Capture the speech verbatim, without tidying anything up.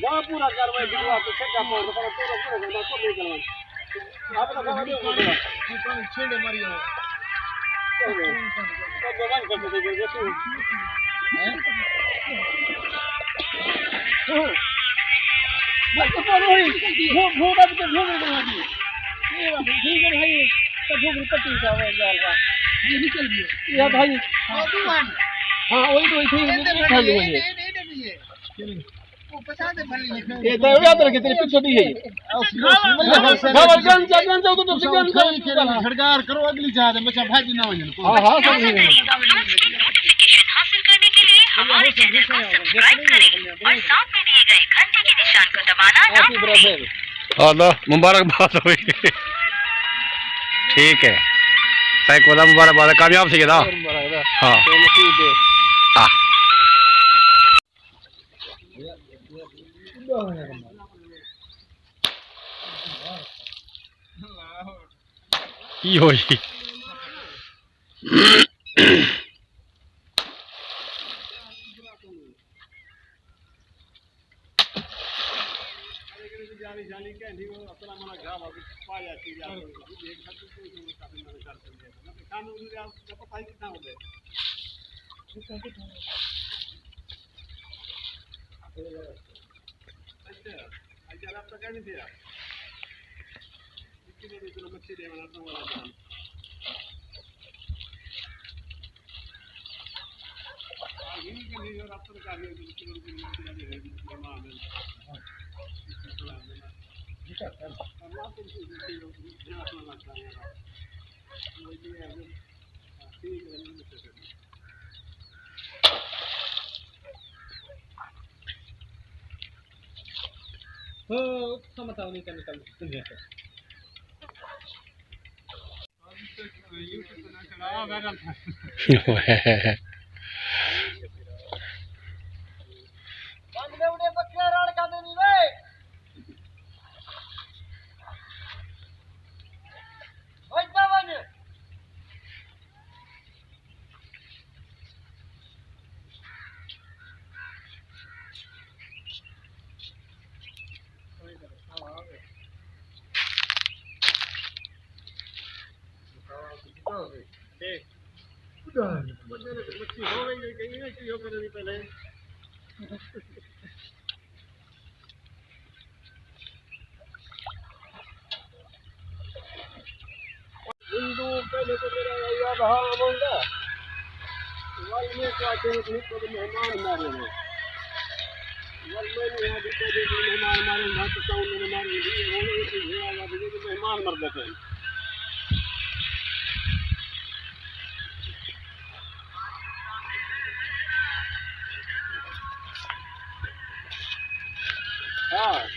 ہاں، پورا کر وے، جناب، تو چھکا پاؤ، تو پورا، پورا کرنا، تو نہیں کرنا۔ آپ دا کھانا نہیں ہوگا۔ چھینڈے ماری ہو۔ تو جو ون کر کے دے، دیکھو۔ ہیں؟ بس تو پورا ہوئی۔ وہ، وہ بات تو وہ نہیں کرنا چاہیے۔ یہ بات ٹھیک ہے بھائی، تو وہ بھی کٹی کا وہ جال کا۔ یہ نکل گیا۔ یہ بھائی۔ ہاں، وہی تو، وہی تو، یہ ادھر کھالی ہوئی ہے۔ نہیں، نہیں، نہیں، نہیں۔ اے تے یاد رکھے، تیرے پچھے بھی ہے۔ بابا جان، جان، جان، جان، تو تو جان، جان۔ جھڑگار کرو، اگلی جا دے، بچا بھاجی نہ ونجن۔ ہاں، ہاں، سب۔ حاصل کرنے کے لیے ہمارے چینل کو سبسکرائب کریں اور ساتھ میں دیے گئے گھنٹے کے نشان کو دبانا نہ بھولیں۔ ہاں، مبارکباد ہوئی۔ ٹھیک ہے۔ سائیں کو مبارکباد، کامیاب تھی گیا۔ ہاں۔ ہاں۔ کی ہوئی؟ اچھا، اچھا، رابطہ کہیں نہیں تھیا۔ ہو، اتھاں متاں وی کم کم دنیا تے۔ بند میں اڑے بکرے راڑ کا دے نہیں وے۔ بھجدا ونج۔ ہندو پہلے تو میرا یاد ہاں آوندا۔ ول میں تو آتے ہیں کہ خود مہمان مارے ہیں۔ ول میں نہیں آدھی تو بھی مہمان مارے، نہ تو کون نے مارے، یہ ہوں، یہ تو یہ آیا، یہ تو مہمان مر جاتے ہیں۔ ہاں۔